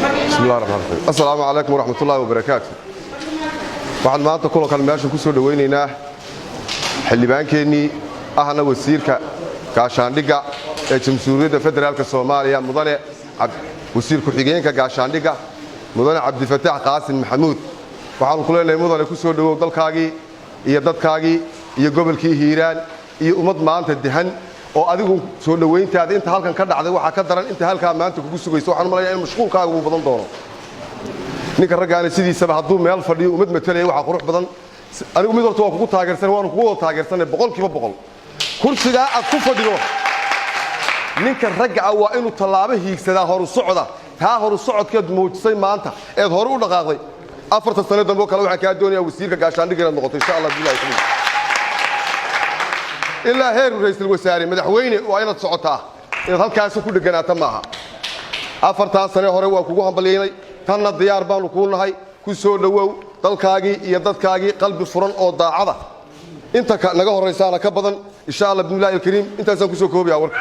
Bismillahi raxmaan raxiim. Assalaamu calaykum waraxmatullaahi wabarakaatu. Waxaan maanta kulankan meesha ku soo dhowaynaynaa xildhibaankeennii, ahna wasiirka gaashaandhigga ee Jamhuuriyadda Federaalka Soomaaliya, mudane wasiir ku-xigeenka gaashaandhigga, mudane Cabdifataax Qaasim Maxamuud. Waxaanu ku leenahay, mudane, ku soo dhowow dalkaagii iyo dadkaagii iyo gobolkii Hiiraan iyo ummad maanta dehan oo adigu soo dhowayntaada inta halkan ka dhacday waxaa ka daran inta halkaa maanta kugu sugayso. Waxaan u malaynaya in mashquulkaaga uu badan doono. Ninka raggaani sidiisaba hadduu meel fadhiyo ummad matalaya, waxaa qurux badan. Anigu mid horta waa kugu taageersan, waanu kugu wada taageersanay 100%. Kursigaa aad ku fadhido, ninka ragga ah waa inuu tallaabo hiigsadaa horu socda. Taa horu socodkeed muujisay maanta eed hore u dhaqaaqday, 4ta sano dambe oo kale waxaan kaa doonayaa wasiirka gaashaandhigga inaad noqoto, insha Allah billahi kariim, ilaa heer ra'iisul wasaare, madaxweyne. Waa inaad socotaa, inaad halkaasi ku dheganaata maaha. 4taa sane hore waa kugu hambalyaynay, tanna diyaar baanu kuu nahay. Ku soo dhowow dalkaagii iyo dadkaagii qalbi furan oo daacada. Inta naga horraysaana ka badan, insha Allah bismillahi alkariim. Intaasaan kusoo koobaya warka.